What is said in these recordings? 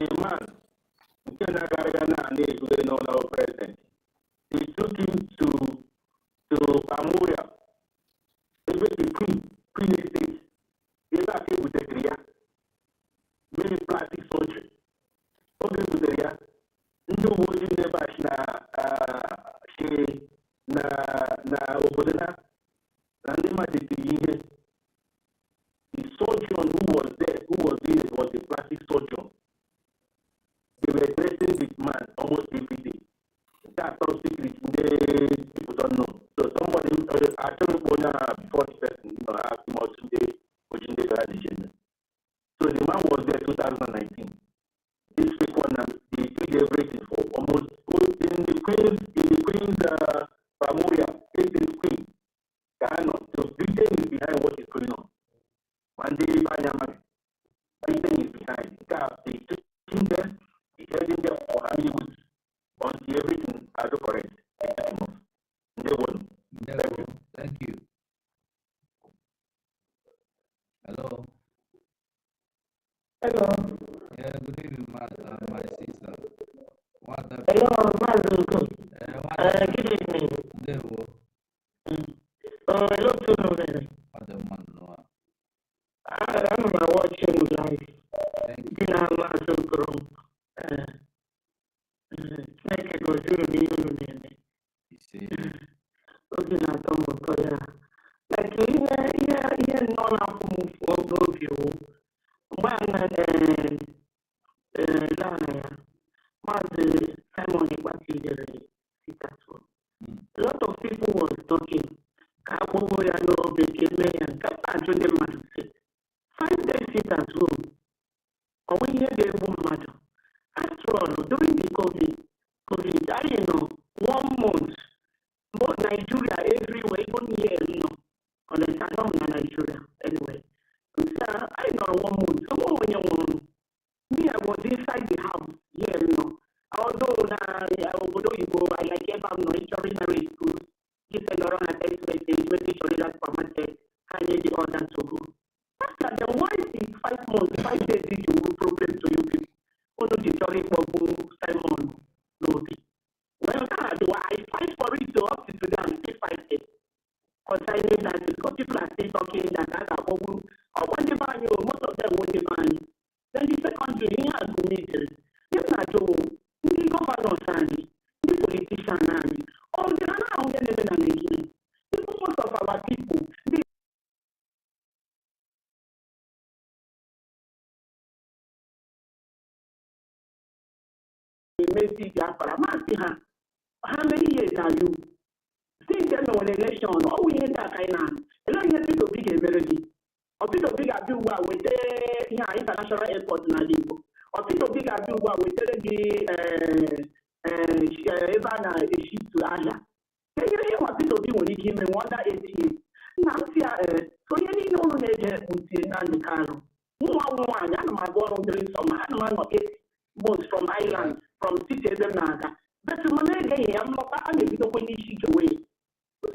A man nke na-agaraga na na-ebugharị n'ụlọ president. They took him to Balmoral, ebe the Queen Estate, ebe a ka ebutere ya, mere plastic surgery. Oge ebutere ya, ndị uwe ojii n'ebe a si na si na obodo ha na ndị mmadụ tiri ihe. The surgeon who was there, who was doing it, was a plastic surgeon. They were dressing the man almost every day. Nke a top secret, ndị people don't know. So somebody achọghị ịkpọ onye agha before the person ask him otu ndị oji ndị gara dị eme. So the man was there 2019. This fake one, they did everything for almost in the Queen's Balmoral, this Queen. Ka ha nọ. So Britain is behind what is going on. Ma ndị ebe anya amaghị. Britain is behind. Nke a, they took him there, they held him there for how many weeks until everything has correct. They took him off. Ndewo. Ndewo. Thank you. Hello. Hello. Yeah, good evening, my sister. What the? Hello, Maazị Ugo. What Good evening. Ndewo. Hello to unu mere. Ọ dị mma nnọọ. Ana m watch unu live. Thank you. Dị na Maazị Okoro. Chineke gozie unu n'ihe unu na-eme. Ise. Obi na-atọ m ụtọ ya. Like ihe nnọọ na-akwụ m ụfụ n'obi wụ mgbe a na laa na ya, Maazị Simon Ekpa tidere sit at home. A lot of people was talking ka akpọgbuo ya n'obe, ka eme ya nke a. Ajụ ndị mmadụ sị, 5 days sit at home, ọ bụ ihe ga-egbu mmadụ? After all, during the COVID anyị nọ one month, both Nigeria everywhere, even here m nọ, unless anọ m na Nigeria. Anyway, nsị a, anyị nọrọ one month, onwe onye nwụrụ. Me, I was inside the house here m nọ, although na obodo oyibo, I like ebe m nọ, ịchọrọ ịnara school, gị sendọrọ ha text message, message ịchọrọ ịga supermarket, ha nye gị order to go. After then, why is 5 months, 5 days ji wuru problem to you people unu ji chọrọ ịkpọgbu Simon n'obi? Well, nke a dịwa, I fight for it to up to today, I'm still fighting concerning that, because people are still talking that a ga-akpọgbu ọkwa ndị be anyị o, most of them wụ ndị be anyị. Then the secondary, ihe a Gumi dere, ihe m na-ajụ wụ, ndị governors anyị, ndị politician anyị, ọ dị ha na-ahụ ihe na-eme na Nigeria? Even most of our people, ndị na-emezi Biafra, masị ha, how many years are you since e mewere election? Ọ wụ ihe ndị a ka anyị na-anụ. Elee ihe Peter Obi ga-emere gị? Ọ Peter Obi ga-abịa ugbu a weta ihe a international airport n'ala Igbo? Ọ Peter Obi ga-abịa ugbu a wetere gị ebe a na-eshitu ahịa? Ka ihe ihe nwa Peter Obi nwere ike ime nwa under 8 years nna m si ya ee, so ihe niile ụnụ na-eje ekputie Nnamdi Kanu. Nwa m nwaanyị, ana m aga ọrụ dịrị nsọ, ma ana m anọ 8 months from island, from city ebe m na-aga, but mana egeghị ya mlọta, a na-ebidokwe n'isi kewe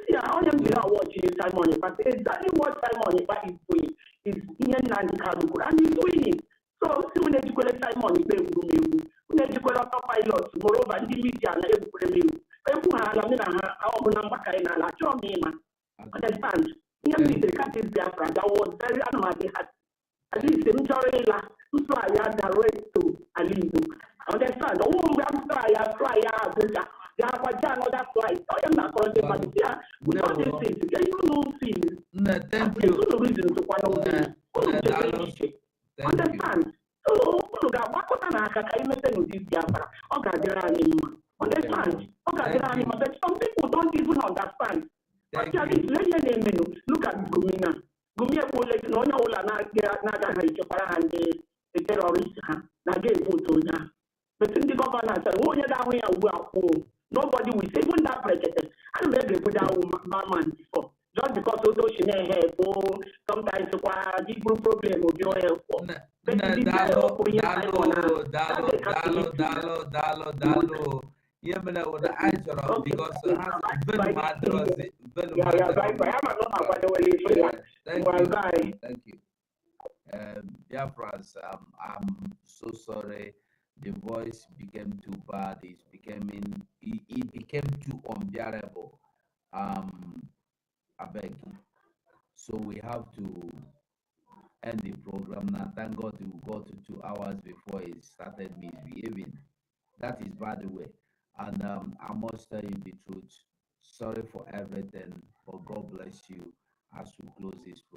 si ya. Onye m jiri awọchi Simon Ekpa, exactly what Simon Ekpa is doing is ihe Nnamdi Kanu kwuru, and he's doing it. So si unu ejikwere Simon Ekpa egwuru m egwu, unu ejikwere autopilot, moreover ndị media na-egwukwere m egwu egwu ha ala m na ha ọ bụ na mgbakọ anyị n'ala. Achọghị m ịma, understand? Ihe m bidoro katis Biafra, that was very, ana m adị happy. At least m chọrọ ịla, m fly ya direct to ala Igbo, understand? Ọnwụ mgbe m fly ya, fly ya Abuja, ga-agbaji another flight. Onye m na-akọrọ ndị mmadụ si ya, with all these things, ka ihe unu feel Nne, thank you. unu reason tụkwa n'obi Nne, unu nne, chebe daalụ. echiche. Thank you. Understand? So unu ga-agbakọta n'aka ka anyị mete n'ụdị Biafra, ọ ga-adịrị anyị mma, understand? Ọ ga-adịrị anyị mma, but some people don't even understand. Thank Actually, you. lee ihe na-emenụ. Look at Gumi na Gumi ekwuola sị na onye ọbụla na-agaghị echekwara ha ndị terrorist ha na-aga ebu otu onye ahụ. But ndị governor sịrị nwa onye ga-ahụ ya ugbu a kwuo, nobody will say. Even that president, ana m ege that man before, just because otu o si na-ehe bụ sometimes kwa gị bụrụ problem obi onye kwuo. Nne, But nne, the day daalụ, o kwuru ihe daalụ, Simon ahụ, daalụ, that day daalụ, daalụ, daalụ, daalụ. Ihe mere bụ na anyị chọrọ because ha volume adịrọzi, volume Ya, adịrọ. bye bye. Ama na ọ na-akwadowere ife ya. Thank Well, you. bye. Thank you. Biafrans, I'm so sorry. The voice became too bad. It became too unbearable. I beg. So we have to end the program now. Thank God we got to 2 hours before it started misbehaving. That is by the way. And I must tell you the truth. Sorry for everything, but God bless you as we close this program.